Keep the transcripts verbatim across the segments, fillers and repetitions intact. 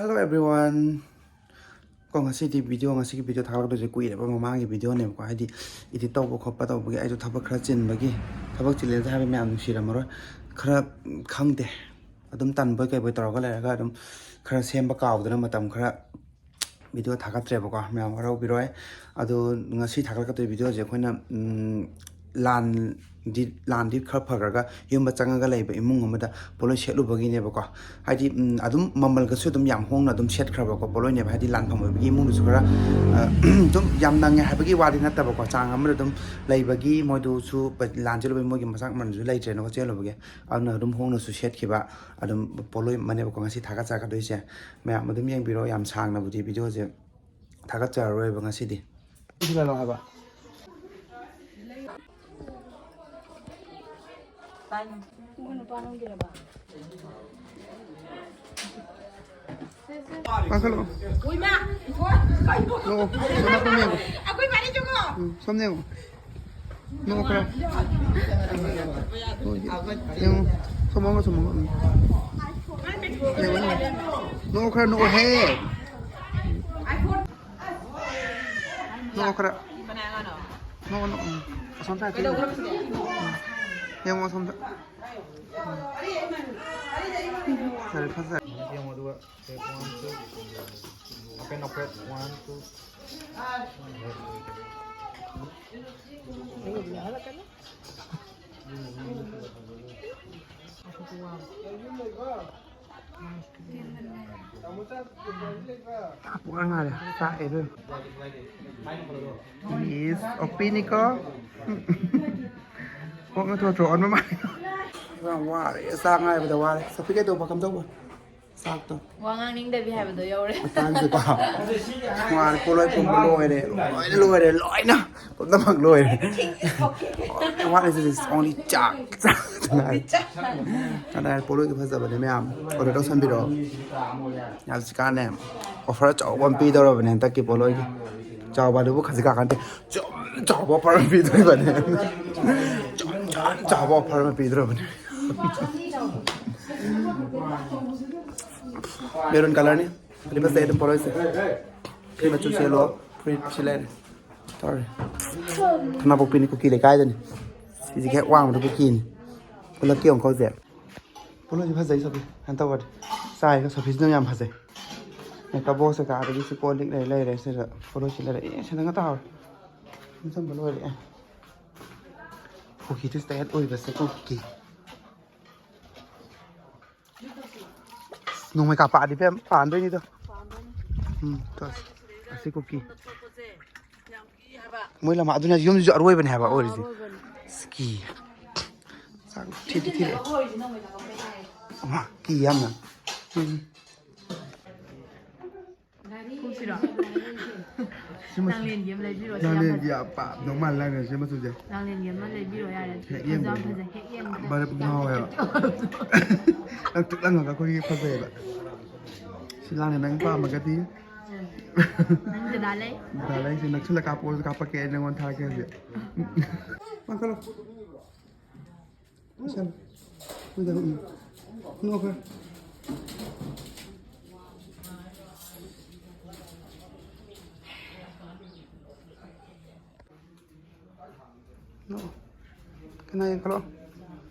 Hello everyone. ꯀꯣ, ꯉꯁꯤꯗꯤ video, ꯉꯁꯤꯒꯤ ꯚꯤꯗꯤꯑꯣ ꯊꯥꯒꯠꯂꯛꯇꯣꯏꯁꯦ ꯀꯨꯏꯔꯕ ꯃꯃꯥꯡꯒꯤ ꯚꯤꯗꯤꯑꯣꯅꯦꯕꯀꯣ, ꯍꯥꯏꯗꯤ ꯏꯗꯤꯠ ꯇꯧꯕ ꯈꯣꯠꯄ ꯇꯧꯕꯒꯤ ꯑꯩꯁꯨ ꯊꯕꯛ ꯈꯔ ꯆꯤꯟꯕꯒꯤ, ꯊꯕꯛ ꯆꯤꯜꯂꯦꯅ ꯍꯥꯏꯕ ꯃꯌꯥꯝ ꯅꯨꯡꯁꯤꯔꯝꯃꯔꯣꯏ, ꯈꯔ, ꯎꯝ, ꯈꯪꯗꯦ, ꯑꯗꯨꯝ ꯇꯟꯕꯣꯏ ꯀꯩꯕꯣꯏ ꯇꯧꯔꯒ ꯂꯩꯔꯒ ꯑꯗꯨꯝ ꯈꯔ ꯁꯦꯝꯕ ꯀꯥꯎꯗꯅ ꯃꯇꯝ ꯈꯔ ꯚꯤꯗꯤꯑꯣ ꯊꯥꯒꯠꯇ꯭ꯔꯦꯕꯀꯣ, ꯃꯌꯥꯝ ꯋꯥꯔꯧꯕꯤꯔꯣꯏ꯫ ꯑꯗꯣ ꯉꯁꯤ ꯊꯥꯒꯠꯂꯛꯀꯗꯣꯏ ꯚꯤꯗꯤꯑꯣꯁꯦ ꯑꯩꯈꯣꯏꯅ, ꯎꯝ, ꯂꯥꯟꯗꯤ, ꯂꯥꯟꯗꯤ ꯈꯔ ꯐꯈ꯭ꯔꯒ ꯌꯨꯝꯗ ꯆꯪꯉꯒ ꯂꯩꯕ ꯏꯃꯨꯡ ꯑꯃꯗ ꯄꯣꯠꯂꯣꯏ ꯁꯦꯠꯂꯨꯕꯒꯤꯅꯦꯕꯀꯣ꯫ ꯍꯥꯏꯗꯤ, ꯎꯝ, ꯑꯗꯨꯝ ꯃꯃꯜꯒꯁꯨ ꯑꯗꯨꯝ ꯌꯥꯝ ꯍꯣꯡꯅ ꯑꯗꯨꯝ ꯁꯦꯠꯈ꯭ꯔꯕꯀꯣ ꯄꯣꯠꯂꯣꯏꯅꯦꯕ, ꯍꯥꯏꯗꯤ ꯂꯥꯟꯐꯝ ꯑꯣꯏꯕꯒꯤ ꯏꯃꯨꯡꯗꯨꯁꯨ ꯈꯔ, ꯑ, ꯑꯗꯨꯝ ꯌꯥꯝ ꯅꯪꯉꯦ ꯍꯥꯏꯕꯒꯤ ꯋꯥꯗꯤ ꯅꯠꯇꯕꯀꯣ, ꯆꯥꯡ ꯑꯃꯗ ꯑꯗꯨꯝ ꯂꯩꯕꯒꯤ ꯃꯣꯏꯗꯨꯁꯨ ꯄ-, ꯂꯥꯟ ꯆꯦꯜꯂꯨꯕꯒꯤ ꯃꯣꯏꯒꯤ ꯃꯆꯥꯛ ꯃꯃꯜꯁꯨ ꯂꯩꯇ꯭ꯔꯦꯅꯀꯣ ꯆꯦꯜꯂꯨꯕꯒꯤ, ꯑꯗꯨꯅ ꯑꯗꯨꯝ ꯍꯣꯡꯅꯁꯨ ꯁꯦꯠꯈꯤꯕ ꯑꯗꯨꯝ ꯄꯣꯠꯂꯣꯏ ꯑꯃꯅꯦꯕꯀꯣ ꯉꯁꯤ ꯊꯥꯒꯠꯆꯔꯛꯀꯗꯣꯏꯁꯦ꯫ ꯃꯌꯥꯝ ꯑꯗꯨꯝ ꯌꯦꯡꯕꯤꯔꯣ, ꯌꯥꯝ ꯁꯥꯡꯅꯕꯨꯗꯤ ꯚꯤꯗꯤꯑꯣꯁꯦ ꯊꯥꯒꯠꯆꯔꯔꯣꯏꯕ ꯉꯁꯤꯗꯤ꯫ ꯁꯤꯗ ꯂꯥꯛꯑꯣ ꯍꯥꯏꯕ꯫ ꯀꯥꯈꯠꯂꯛꯑꯣ꯫ ꯎꯏꯃꯥ! ꯏꯕꯣ! ꯀꯩꯅꯣ? ꯂꯥꯛꯑꯣ, ꯁꯣꯝ ꯅꯥꯀꯟ ꯌꯦꯡꯉꯣ꯫ ꯑꯩꯈꯣꯏ ꯃꯥꯅꯤ ꯆꯪꯉꯣ! ꯎꯝ, ꯁꯣꯝꯗ ꯌꯦꯡꯉꯣ꯫ ꯅꯣꯛꯈ꯭ꯔꯦ꯫ ꯌꯦꯡꯉꯣ꯫ ꯁꯣꯝ ꯃꯥꯡꯉꯣ, ꯁꯣꯝ ꯃꯥꯡꯉꯣ꯫ ꯎꯝ꯫ ꯌꯦꯡꯉꯣ, ꯌꯦꯡꯉꯣ꯫ ꯅꯣꯛꯈ꯭ꯔꯦ, ꯅꯣꯛꯑꯣꯍꯦ꯫ ꯅꯣꯛꯑꯣ ꯈꯔ꯫ ꯅꯣꯛꯑꯣ, ꯅꯣꯛꯑꯣ꯫ ꯎꯝ꯫ ꯑꯁꯣꯝ side ꯇ ꯌꯦꯡꯉꯣ꯫ ꯎꯝ꯫ ꯌꯦꯡꯉꯣ ꯑꯁꯣꯝꯗ꯫ ꯎꯝ꯫ ꯐꯖꯔꯦ, ꯐꯖꯔꯦ꯫ ꯌꯦꯡꯉꯣ ꯑꯗꯨꯒ take one, two. ꯍꯥꯏꯐꯦꯠ ꯅꯣꯛꯐꯦꯠ, one, two. ꯄꯨꯛ ꯉꯥꯏꯔꯦ, ꯆꯥꯛꯑꯦ ꯏꯕꯦꯝꯃ꯫ Miss ꯑꯣꯄꯤꯅꯤꯀꯣ꯫ ꯀꯣꯛꯅ ꯊꯣꯠ ꯊꯣꯠ ꯑꯣꯟꯕ ꯃꯥꯜꯂꯦ꯫ ꯌꯥꯝ ꯋꯥꯔꯦ, ꯆꯥꯛ ꯉꯥꯏꯕꯗ ꯋꯥꯔꯦ꯫ ꯁꯣꯐꯤ ꯀꯩꯗꯧꯕ ꯀꯝꯗꯧꯕ? ꯆꯥꯛꯇꯣ꯫ ꯋꯥ ꯉꯥꯡꯅꯤꯡꯗꯕꯤ ꯍꯥꯏꯕꯗꯣ ꯌꯧꯔꯦ꯫ ꯃꯇꯥꯡꯁꯤꯗ꯫ ꯋꯥꯔꯦ, ꯄꯣꯠꯂꯣꯏ ꯄꯨꯝꯕ ꯂꯣꯏꯔꯦ, ꯂꯣꯏꯅ ꯂꯣꯏꯔꯦ, ꯂꯣꯏꯅ꯫ ꯄꯨꯝꯅꯃꯛ ꯂꯣꯏꯔꯦ꯫ Everything is okay. What is this? Only ꯆꯥꯛ꯫ ꯆꯥꯛ꯫ ꯀꯗꯥꯏ ꯄꯣꯠꯂꯣꯏꯗꯤ ꯐꯖꯕꯅꯦ ꯃꯌꯥꯝ꯫ Order ꯇꯧꯁꯟꯕꯤꯔꯛꯑꯣ꯫ ꯌꯥꯝ ꯍꯧꯖꯤꯛꯀꯥꯟꯅꯦ꯫ Offer ꯑꯆꯧꯕ ꯑꯃ ꯄꯤꯗꯧꯔꯕꯅꯦ ꯍꯟꯗꯛꯀꯤ ꯄꯣꯠꯂꯣꯏꯒꯤ꯫ ꯆꯥꯎꯕ ꯑꯗꯨꯕꯨ ꯈꯖꯤꯛ ꯈꯥꯛ ꯅꯠꯇꯦ꯫ ꯆꯨꯝ ꯆꯥꯎꯕ offer ꯑꯃ ꯄꯤꯗꯣꯔꯤꯕꯅꯦ꯫ ꯆꯨꯝ ꯆꯥꯎꯕ offer ꯑꯃ ꯄꯤꯗꯣꯔꯕꯅꯦ꯫ ꯃꯦꯔꯨꯟ ꯀꯂꯔꯅꯤ꯫ ꯑꯗꯨ ꯐꯖꯩ ꯑꯗꯨꯝ ꯄꯣꯠꯂꯣꯏꯁꯦ꯫ ꯐꯤ ꯃꯆꯨ ꯁꯦꯠꯂꯣ꯫ ꯐꯨꯔꯤꯠ ꯁꯤ ꯂꯩꯔꯦ꯫ ꯇꯧꯔꯦ꯫ ꯊꯝꯅꯥꯄꯣꯛꯄꯤꯅꯤ ꯀꯨꯀꯤ ꯂꯩꯀꯥꯏꯗꯅꯤ꯫ ꯁꯤꯁꯤꯒꯤ ꯍꯦꯛ ꯋꯥꯡꯃꯗ ꯀꯨꯀꯤꯅꯤ꯫ ꯄꯨꯂꯞꯀꯤ ꯑꯃꯨꯛ ꯀꯧꯁꯦ꯫ ꯄꯣꯠꯂꯣꯏꯁꯤ ꯐꯖꯩ ꯁꯣꯐꯤ꯫ ꯀꯩꯅꯣ ꯇꯧꯕꯗꯤ ꯆꯥꯏꯒ ꯁꯣꯐꯤꯁꯤꯅ ꯌꯥꯝ ꯐꯖꯩ꯫ ꯃꯦꯀꯞ ꯕꯣꯛꯁ ꯀꯩꯀꯥ ꯑꯗꯒꯤ ꯁꯤ ꯀꯣꯜ ꯂꯤꯛ ꯂꯩ ꯂꯩꯔꯦ꯫ ꯁꯤꯗ ꯄꯣꯠꯂꯣꯏꯁꯤ ꯂꯩꯔꯦ꯫ ꯑꯦ ꯁꯦꯟꯗꯪꯒ ꯇꯥꯍꯧꯔꯦ꯫ ꯁꯦꯝꯖꯟꯕ ꯂꯣꯏꯔꯦ꯫ ꯀꯨꯀꯤꯗꯨ ꯁ꯭ꯇꯥꯏꯜ ꯑꯣꯏꯕꯁꯦ ꯀꯨꯀꯤ꯫ ꯅꯣꯡꯃꯩ ꯀꯥꯞꯄꯛꯑꯗꯤ ꯐꯦꯝ ꯄꯥꯟꯗꯣꯏꯅꯤꯗꯣ꯫ ꯎꯝ ꯇꯣ꯫ ꯑꯁꯤ ꯀꯨꯀꯤ꯫ ꯃꯣꯏ ꯂꯝ ꯑꯗꯨꯅ ꯌꯨꯝꯁꯤꯁꯨ ꯑꯔꯣꯏꯕꯅꯦ ꯍꯥꯏꯕ ꯑꯣꯏꯔꯤꯁꯦ꯫ ꯑꯁ ꯀꯤ꯫ ꯆꯥꯛ ꯊꯤꯗꯤ ꯊꯤꯔꯛꯑꯦ꯫ ꯑꯃ ꯀꯤ ꯌꯥꯝꯅ꯫ ꯎꯝ꯫ ꯀꯨꯝꯁꯤꯔꯣ? ꯁꯤ ꯃꯆꯨ-, ꯂꯥꯡꯂꯦꯟꯒꯤ ꯑꯃ ꯂꯩꯕꯤꯔꯣ, ꯁꯤ ꯌꯥꯝ ꯂꯥꯡꯂꯦꯟꯒꯤ ꯐꯖꯩ꯫ ꯌꯥꯝ ꯄꯥꯝꯗꯧ ꯃꯥꯜꯂꯦ, ꯂꯥꯡꯂꯦꯟ ꯁꯤ ꯃꯆꯨꯁꯦ꯫ ꯂꯥꯡꯂꯦꯟꯒꯤ ꯑꯃ ꯂꯩꯕꯤꯔꯣ ꯌꯥꯔꯦ, ꯍꯦꯛ ꯐꯖꯕ ꯌꯦꯡꯕꯗ꯫ ꯐꯖꯩ, ꯍꯦꯛ ꯌꯦꯡꯕꯗ꯫ ꯕꯔꯞ ꯉꯥꯎꯋꯦꯕ꯫ ꯂꯪꯇ꯭ꯔꯤꯛ ꯂꯪꯉꯒ ꯑꯩꯈꯣꯏꯒꯤ ꯐꯖꯩꯌꯦꯕ꯫ ꯁꯤ ꯂꯥꯡꯂꯦꯟ ꯅꯪ ꯄꯥꯝꯃꯒꯗꯤ꯫ ꯅꯪ ꯗꯗꯥ ꯂꯩ? ꯗꯗꯥ ꯂꯩ, ꯁꯤ ꯅꯛꯁꯤꯜꯂ ꯀꯥꯞꯄꯛꯑꯣꯁꯨ ꯀꯥꯞꯄꯛꯀꯦ, ꯑꯩ ꯅꯪꯉꯣꯟꯗ ꯊꯥꯔꯛꯀꯦ ꯍꯧꯖꯤꯛ꯫ ꯄꯥꯡꯈꯠꯂꯣ꯫ ꯁꯦꯝ꯫ ꯅꯣꯛꯈ꯭ꯔꯦ꯫ ꯅꯣꯛꯑꯣ꯫ ꯀꯅꯥ ꯌꯦꯡꯈꯠꯂꯣ?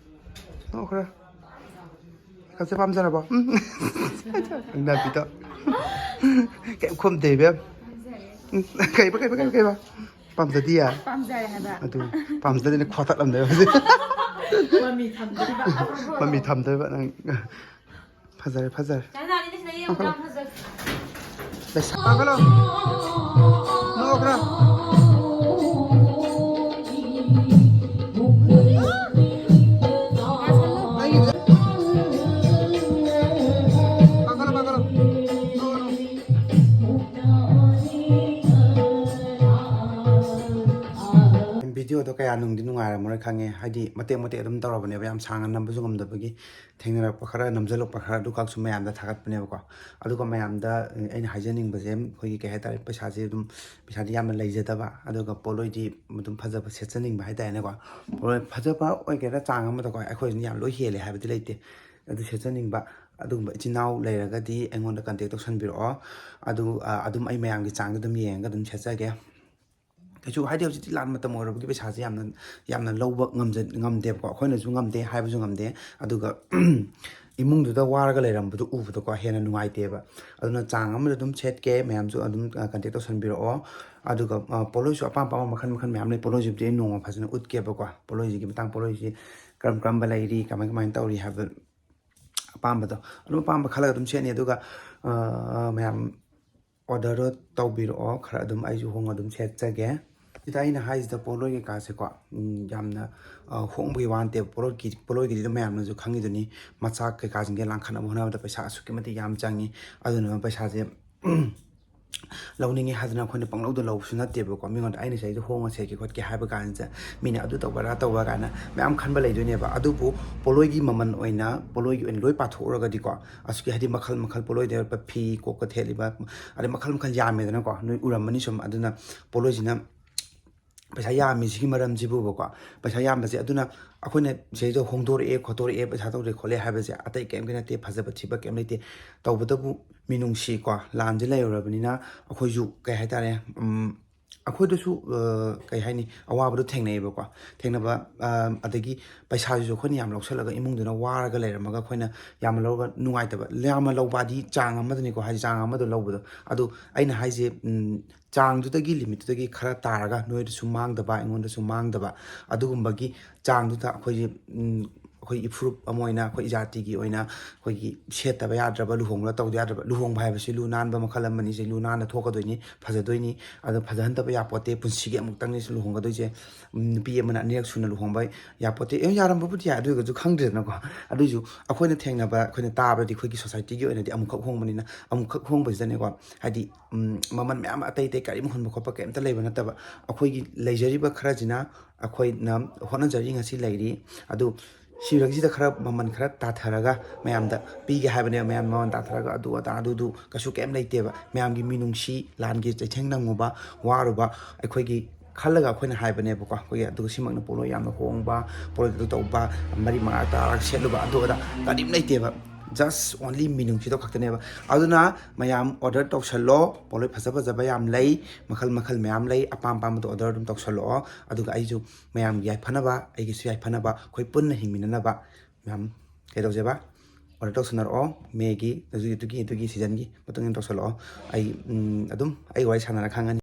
ꯅꯣꯛꯈ꯭ꯔꯦ꯫ ꯀꯛꯆꯦ ꯄꯥꯝꯖꯔꯕꯣ? ꯎꯝ꯫ ꯅꯥꯄꯤꯗꯣ꯫ ꯀꯩꯝ ꯈꯨꯝꯗꯦ ꯏꯕꯦꯝ꯫ ꯎꯝ꯫ ꯀꯩꯕ, ꯀꯩꯕ, ꯀꯩꯕ, ꯀꯩꯕ? ꯄꯥꯝꯖꯗꯤꯌꯦ? ꯄꯥꯝꯖꯔꯦ ꯍꯥꯏꯕ꯫ ꯑꯗꯨ ꯄꯥꯝꯖꯗꯦꯅ ꯈꯣꯊꯠꯂꯝꯗꯣꯏꯕ ꯍꯧꯖꯤꯛ꯫ ꯃꯃꯤ ꯊꯝꯗꯣꯏꯕ꯫ ꯃꯃꯤ ꯊꯝꯗꯣꯏꯕ ꯅꯪ꯫ ꯐꯖꯔꯦ, ꯐꯖꯔꯦ꯫ ꯆꯥꯏꯅꯥꯅꯤꯅꯦ ꯁꯤꯗ ꯌꯦꯡꯉꯨ, ꯌꯥꯝ ꯐꯖꯔꯦ꯫ ꯂꯩꯁꯥ-, ꯄꯥꯡꯒꯜꯂꯣ꯫ ꯅꯣꯛꯈ꯭ꯔꯦ꯫ ꯑꯩꯒꯤꯁꯦ꯫ ꯄꯥꯡꯒꯜꯂꯣ, ꯄꯥꯡꯒꯜꯂꯣ꯫ ꯅꯣꯛꯑꯣ, ꯅꯣꯛꯑꯣ꯫ ꯚꯤꯗꯤꯑꯣꯗꯣ ꯀꯌꯥ ꯅꯨꯡꯗꯤ ꯅꯨꯡꯉꯥꯏꯔꯝꯃꯔꯣꯏ ꯈꯪꯉꯦ, ꯍꯥꯏꯗꯤ ꯃꯇꯦꯛ ꯃꯇꯦꯛ ꯑꯗꯨꯝ ꯇꯧꯔꯕꯅꯦꯕ, ꯌꯥꯝ ꯁꯥꯡꯅ ꯅꯝꯕꯁꯨ ꯉꯝꯗꯕꯒꯤ꯫ ꯊꯦꯡꯅꯔꯛꯄ ꯈꯔ, ꯅꯝꯁꯤꯜꯂꯛꯄ ꯈꯔ ꯑꯗꯨꯈꯛꯁꯨ ꯃꯌꯥꯝꯗ ꯊꯥꯒꯠꯄꯅꯦꯕꯀꯣ꯫ ꯑꯗꯨꯒ ꯃꯌꯥꯝꯗ ꯑꯩꯅ ꯍꯥꯏꯖꯅꯤꯡꯕꯁꯦ, ꯑꯩꯈꯣꯏꯒꯤ ꯀꯩ ꯍꯥꯏꯇꯥꯔꯦ, ꯄꯩꯁꯥꯁꯦ ꯑꯗꯨꯝ, ꯄꯩꯁꯥꯗꯤ ꯌꯥꯝꯅ ꯂꯩꯖꯗꯕ, ꯑꯗꯨꯒ ꯄꯣꯠꯂꯣꯏꯗꯤ ꯑꯗꯨꯝ ꯐꯖꯕ ꯁꯦꯠꯆꯅꯤꯡꯕ ꯍꯥꯏꯇꯥꯔꯦꯅꯦꯀꯣ꯫ ꯄꯣꯠꯂꯣꯏ ꯐꯖꯕ ꯑꯣꯏꯒꯦꯔꯥ ꯆꯥꯡ ꯑꯃꯗꯀꯣ, ꯑꯩꯈꯣꯏꯁꯤꯅ ꯌꯥꯝ ꯂꯣꯏ ꯍꯦꯜꯂꯦ ꯍꯥꯏꯕꯗꯤ ꯂꯩꯇꯦ꯫ ꯑꯗꯨ ꯁꯦꯠꯆꯅꯤꯡꯕ, ꯑꯗꯨꯒꯨꯝꯕ ꯏꯆꯤꯟ ꯏꯅꯥꯎ ꯂꯩꯔꯒꯗꯤ ꯑꯩꯉꯣꯟꯗ ꯀꯟꯇꯦꯛ ꯇꯧꯁꯟꯕꯤꯔꯛꯑꯣ꯫ ꯑꯗꯨ ꯑ, ꯑꯗꯨꯝ ꯑꯩ ꯃꯌꯥꯝꯒꯤ ꯆꯥꯡꯗ ꯑꯗꯨꯝ ꯌꯦꯡꯉꯒ ꯑꯗꯨꯝ ꯁꯦꯠꯆꯒꯦ꯫ ꯀꯩꯁꯨ ꯍꯥꯏꯗꯤ ꯍꯧꯖꯤꯛꯇꯤ ꯂꯥꯟ ꯃꯇꯝ ꯑꯣꯏꯔꯕꯒꯤ ꯄꯩꯁꯥꯁꯦ ꯌꯥꯝꯅ ꯌꯥꯝꯅ ꯂꯧꯕ ꯉꯝꯖ ꯉꯝꯗꯦꯕꯀꯣ꯫ ꯑꯩꯈꯣꯏꯅꯁꯨ ꯉꯝꯗꯦ ꯍꯥꯏꯕꯁꯨ ꯉꯝꯗꯦ꯫ ꯑꯗꯨꯒ ꯏꯃꯨꯡꯗꯨꯗ ꯋꯥꯔꯒ ꯂꯩꯔꯝꯕꯗꯣ ꯎꯕꯗꯀꯣ ꯍꯦꯟꯅ ꯅꯨꯡꯉꯥꯏꯇꯦꯕ꯫ ꯑꯗꯨꯅ ꯆꯥꯡ ꯑꯃꯗ ꯑꯗꯨꯝ ꯁꯦꯠꯀꯦ꯫ ꯃꯌꯥꯝꯁꯨ ꯑꯗꯨꯝ ꯀꯟꯇꯦꯛ ꯇꯧꯁꯟꯕꯤꯔꯛꯑꯣ꯫ ꯑꯗꯨꯒ ꯄꯣꯠꯂꯣꯏꯁꯨ ꯑꯄꯥꯝ ꯑꯄꯥꯝꯕ ꯃꯈꯜ ꯃꯈꯜ ꯃꯌꯥꯝ ꯂꯩ꯫ ꯄꯣꯠꯂꯣꯏꯁꯤꯕꯨꯗꯤ ꯑꯩ ꯅꯣꯡꯃ ꯐꯖꯅ ꯎꯠꯀꯦꯕꯀꯣ꯫ ꯄꯣꯠꯂꯣꯏꯁꯤꯒꯤ ꯃꯇꯥꯡ, ꯄꯣꯠꯂꯣꯏꯁꯤ ꯀꯔꯝ ꯀꯔꯝꯕ ꯂꯩꯔꯤ, ꯀꯃꯥꯏ ꯀꯃꯥꯏꯅ ꯇꯧꯔꯤ ꯍꯥꯏꯕ ꯑꯄꯥꯝꯕꯗꯣ ꯑꯗꯨꯝ ꯑꯄꯥꯝꯕ ꯈꯜꯂꯒ ꯑꯗꯨꯝ ꯁꯦꯠꯅꯤ꯫ ꯑꯗꯨꯒ ꯃꯌꯥꯝ ꯑꯣꯔꯗꯔꯗꯣ ꯇꯧꯕꯤꯔꯛꯑꯣ꯫ ꯈꯔ ꯑꯗꯨꯝ ꯑꯩꯁꯨ ꯍꯣꯡꯅ ꯑꯗꯨꯝ ꯁꯦꯠꯆꯒꯦ꯫ ꯁꯤꯗ ꯑꯩꯅ ꯍꯥꯏꯁꯤꯗ ꯄꯣꯠꯂꯣꯏ ꯀꯩꯀꯥꯁꯦꯀꯣ, ꯌꯥꯝꯅ ꯍꯣꯡꯕꯒꯤ ꯋꯥ ꯅꯠꯇꯦꯕ꯫ ꯄꯣꯠꯂꯣꯏꯒꯤ ꯄꯣꯠꯂꯣꯏꯒꯤꯗꯤ ꯑꯗꯨꯝ ꯃꯌꯥꯝꯅꯁꯨ ꯈꯪꯉꯤꯗꯨꯅꯤ, ꯃꯆꯥꯛ ꯀꯩꯀꯥꯁꯤꯡꯁꯦ ꯂꯥꯡꯈꯠꯅꯕ ꯍꯣꯠꯅꯕꯗ ꯄꯩꯁꯥ ꯑꯁꯨꯛꯀꯤ ꯃꯇꯤꯛ ꯌꯥꯝ ꯆꯪꯉꯤ꯫ ꯑꯗꯨꯅ ꯄꯩꯁꯥꯁꯦ ꯂꯧꯅꯤꯡꯉꯦ ꯍꯥꯏꯗꯅ ꯑꯩꯈꯣꯏꯅ ꯄꯪꯂꯧꯗ ꯂꯧꯕꯁꯨ ꯅꯠꯇꯦꯕꯀꯣ꯫ ꯃꯤꯉꯣꯟꯗ ꯑꯩꯅ ꯁꯤꯗꯩꯗ ꯍꯣꯡꯉ ꯁꯦꯠꯀꯦ ꯈꯣꯠꯀꯦ ꯍꯥꯏꯕ ꯀꯥꯟꯁꯤꯗ ꯃꯤꯅ ꯑꯗꯨ ꯇꯧꯕ ꯑꯗꯥ ꯇꯧꯕ ꯀꯥꯏꯅ ꯃꯌꯥꯝ ꯈꯟꯕ ꯂꯩꯗꯣꯏꯅꯦꯕ꯫ ꯑꯗꯨꯕꯨ ꯄꯣꯠꯂꯣꯏꯒꯤ ꯃꯃꯜ ꯑꯣꯏꯅ, ꯄꯣꯠꯂꯣꯏꯒꯤ ꯑꯣꯏꯅ ꯂꯣꯏ ꯄꯥꯊꯣꯛꯎꯔꯒꯗꯤꯀꯣ, ꯑꯁꯨꯛꯀꯤ ꯍꯥꯏꯗꯤ ꯃꯈꯜ ꯃꯈꯜ ꯄꯣꯠꯂꯣꯏꯗ ꯐꯤ ꯀꯣꯛꯀ ꯊꯦꯠꯂꯤꯕ, ꯑꯗꯩ ꯃꯈꯜ ꯃꯈꯜ ꯌꯥꯝꯃꯦꯗꯅꯀꯣ, ꯅꯣꯏ ꯎꯔꯝꯃꯅꯤ ꯁꯨꯝ꯫ ꯑꯗꯨꯅ ꯄꯣꯠꯂꯣꯏꯁꯤꯅ ꯄꯩꯁꯥ ꯌꯥꯝꯃꯤꯁꯤꯒꯤ ꯃꯔꯝꯁꯤꯕꯨꯕꯀꯣ, ꯄꯩꯁꯥ ꯌꯥꯝꯕꯁꯦ꯫ ꯑꯗꯨꯅ ꯑꯩꯈꯣꯏꯅ ꯁꯤꯗꯩꯗ ꯍꯣꯡꯗꯣꯔꯛꯑꯦ ꯈꯣꯠꯇꯣꯔꯛꯑꯦ, ꯄꯩꯁꯥ ꯇꯧꯔꯦ ꯈꯣꯠꯂꯦ ꯍꯥꯏꯕꯁꯦ ꯑꯇꯩ ꯀꯩꯝꯒꯤ ꯅꯠꯇꯦ, ꯐꯖꯕ ꯊꯤꯕ ꯀꯩꯝ ꯂꯩꯇꯦ꯫ ꯇꯧꯕꯇꯕꯨ ꯃꯤꯅꯨꯡꯁꯤꯀꯣ, ꯂꯥꯟꯁꯦ ꯂꯩꯔꯨꯔꯕꯅꯤꯅ ꯑꯩꯈꯣꯏꯁꯨ ꯀꯩ ꯍꯥꯏꯇꯥꯔꯦ, ꯑꯩꯈꯣꯏꯗꯁꯨ ꯀꯩ ꯍꯥꯏꯅꯤ, ꯑꯋꯥꯕꯗꯣ ꯊꯦꯡꯅꯩꯌꯦꯕꯀꯣ꯫ ꯊꯦꯡꯅꯕ ꯑꯗꯒꯤ ꯄꯩꯁꯥꯁꯤꯁꯨ ꯑꯩꯈꯣꯏꯅ ꯌꯥꯝ ꯂꯧꯁꯜꯂꯒ ꯏꯃꯨꯡꯗꯨꯅ ꯋꯥꯔꯒ ꯂꯩꯔꯝꯃꯒ ꯑꯩꯈꯣꯏꯅ ꯌꯥꯝꯅ ꯂꯧꯔꯒ ꯅꯨꯡꯉꯥꯏꯇꯕ꯫ ꯌꯥꯝꯅ ꯂꯧꯕꯗꯤ ꯆꯥꯡ ꯑꯃꯗꯅꯤꯀꯣ, ꯍꯥꯏꯗꯤ ꯆꯥꯡ ꯑꯃꯗꯣ ꯂꯧꯕꯗꯣ꯫ ꯑꯗꯣ ꯑꯩꯅ ꯍꯥꯏꯁꯦ, ꯆꯥꯡꯗꯨꯗꯒꯤ, ꯂꯤꯃꯤꯠꯇꯨꯗꯒꯤ ꯈꯔ ꯇꯥꯔꯒ ꯅꯣꯏꯗꯁꯨ ꯃꯥꯡꯗꯕ, ꯑꯩꯉꯣꯟꯗꯁꯨ ꯃꯥꯡꯗꯕ, ꯑꯗꯨꯒꯨꯝꯕꯒꯤ ꯆꯥꯡꯗꯨꯗ ꯑꯩꯈꯣꯏꯒꯤ, ꯑꯩꯈꯣꯏ ꯏꯐꯨꯔꯨꯞ ꯑꯃ ꯑꯣꯏꯅ, ꯑꯩꯈꯣꯏ ꯏꯖꯥꯇꯤꯒꯤ ꯑꯣꯏꯅ ꯑꯩꯈꯣꯏꯒꯤ ꯁꯦꯠꯇꯕ ꯌꯥꯗ꯭ꯔꯕ, ꯂꯨꯍꯣꯡꯕꯗ ꯇꯧꯗ ꯌꯥꯗ꯭ꯔꯕ꯫ ꯂꯨꯍꯣꯡꯕ ꯍꯥꯏꯕꯁꯤ ꯂꯨ ꯅꯥꯟꯕ ꯃꯈꯜ ꯑꯃꯅꯤ꯫ ꯁꯤ ꯂꯨ ꯅꯥꯟꯅ ꯊꯣꯛꯀꯗꯣꯏꯅꯤ, ꯐꯖꯗꯣꯏꯅꯤ꯫ ꯑꯗꯣ ꯐꯖꯍꯟꯗꯕ ꯌꯥꯄꯣꯠꯇꯦ꯫ ꯄꯨꯟꯁꯤꯒꯤ ꯑꯃꯨꯛꯇꯪꯅꯤ ꯁꯤ ꯂꯨꯍꯣꯡꯒꯗꯣꯏꯁꯦ꯫ ꯅꯨꯄꯤ ꯑꯃꯅ ꯑꯅꯤꯔꯛ ꯁꯨꯅ ꯂꯨꯍꯣꯡꯕ ꯌꯥꯄꯣꯠꯇꯦ꯫ ꯑꯦ, ꯌꯥꯔꯝꯕꯕꯨꯗꯤ ꯌꯥꯏ, ꯑꯗꯨ ꯑꯣꯏꯔꯒꯁꯨ ꯈꯪꯗ꯭ꯔꯦꯗꯅꯀꯣ꯫ ꯑꯗꯨꯏꯁꯨ ꯑꯩꯈꯣꯏꯅ ꯊꯦꯡꯅꯕ, ꯑꯩꯈꯣꯏꯅ ꯇꯥꯕꯗꯗꯤ ꯑꯩꯈꯣꯏꯒꯤ ꯁꯣꯁꯥꯏꯇꯤꯒꯤ ꯑꯣꯏꯅꯗꯤ ꯑꯃꯨꯛꯈꯛ ꯍꯣꯡꯕꯅꯤꯅ, ꯑꯃꯨꯛꯈꯛ ꯍꯣꯡꯕꯁꯤꯗꯅꯦꯀꯣ, ꯍꯥꯏꯗꯤ ꯃꯃꯜ ꯃꯌꯥꯝ ꯑꯇꯩ ꯑꯇꯩ ꯀꯔꯤꯝ ꯍꯨꯟꯕ ꯈꯣꯠꯄ ꯀꯔꯤꯝꯇ ꯂꯩꯕ ꯅꯠꯇꯕ꯫ ꯑꯩꯈꯣꯏꯒꯤ ꯂꯩꯖꯔꯤꯕ ꯈꯔꯁꯤꯅ ꯑꯩꯈꯣꯏꯅ ꯍꯣꯠꯅꯖꯔꯤ, ꯉꯁꯤ ꯂꯩꯔꯤ꯫ ꯑꯗꯨ ꯁꯤꯗꯒꯤꯁꯤꯗ ꯈꯔ ꯃꯃꯜ ꯈꯔ ꯇꯥꯊꯔꯒ ꯃꯌꯥꯝꯗ ꯄꯤꯒꯦ ꯍꯥꯏꯕꯅꯦꯕ꯫ ꯃꯌꯥꯝ ꯃꯃꯜ ꯇꯥꯊꯔꯒ ꯑꯗꯨ ꯑꯗꯥ ꯑꯗꯨꯗꯨ ꯀꯩꯁꯨ ꯀꯩꯝ ꯂꯩꯇꯦꯕ꯫ ꯃꯌꯥꯝꯒꯤ ꯃꯤꯅꯨꯡꯁꯤ, ꯂꯥꯟꯒꯤ ꯆꯩꯊꯦꯡ ꯅꯪꯉꯨꯕ, ꯋꯥꯔꯨꯕ ꯑꯩꯈꯣꯏꯒꯤ ꯈꯜꯂꯒ ꯑꯩꯈꯣꯏꯅ ꯍꯥꯏꯕꯅꯦꯕꯀꯣ꯫ ꯑꯩꯈꯣꯏꯒꯤ ꯑꯗꯨꯒ ꯁꯤꯃꯛꯅ ꯄꯣꯠꯂꯣꯏ ꯌꯥꯝꯅ ꯍꯣꯡꯕ, ꯄꯣꯠꯂꯣꯏ ꯑꯗꯨ ꯇꯧꯕ, ꯃꯔꯤ ꯃꯉꯥ ꯇꯔꯥ ꯁꯦꯠꯂꯨꯕ ꯑꯗꯨ ꯑꯗꯥ ꯀꯔꯤꯝ ꯂꯩꯇꯦꯕ꯫ Just only ꯃꯤꯅꯨꯡꯁꯤꯗꯣ ꯈꯛꯇꯅꯦꯕ꯫ ꯑꯗꯨꯅ ꯃꯌꯥꯝ order ꯇꯧꯁꯜꯂꯣ, ꯄꯣꯠꯂꯣꯏ ꯐꯖ ꯐꯖꯕ ꯌꯥꯝ ꯂꯩ, ꯃꯈꯜ ꯃꯈꯜ ꯃꯌꯥꯝ ꯂꯩ, ꯑꯄꯥꯝ ꯑꯄꯥꯝꯕꯗꯣ order ꯑꯗꯨꯝ ꯇꯧꯁꯜꯂꯛꯑꯣ꯫ ꯑꯗꯨꯒ ꯑꯩꯁꯨ ꯃꯌꯥꯝꯒꯤ ꯌꯥꯏꯐꯅꯕ, ꯑꯩꯒꯤꯁꯨ ꯌꯥꯏꯐꯅꯕ, ꯑꯩꯈꯣꯏ ꯄꯨꯟꯅ ꯍꯤꯡꯃꯤꯟꯅꯅꯕ ꯃꯌꯥꯝ ꯀꯩꯗꯧꯁꯦꯕ, order ꯇꯧꯁꯟꯅꯔꯛꯑꯣ꯫ Mayꯒꯤ ꯑꯗꯨꯒꯤ ꯑꯗꯨꯒꯤ ꯑꯗꯨꯒꯤ seasonꯒꯤ ꯃꯇꯨꯡ ꯏꯟꯅ ꯇꯧꯁꯜꯂꯛꯑꯣ꯫ ꯑꯩ ꯎꯝ, ꯑꯗꯨꯝ ꯑꯩ ꯋꯥꯔꯤ ꯁꯥꯟꯅꯔ ꯈꯪꯉꯅꯤ꯫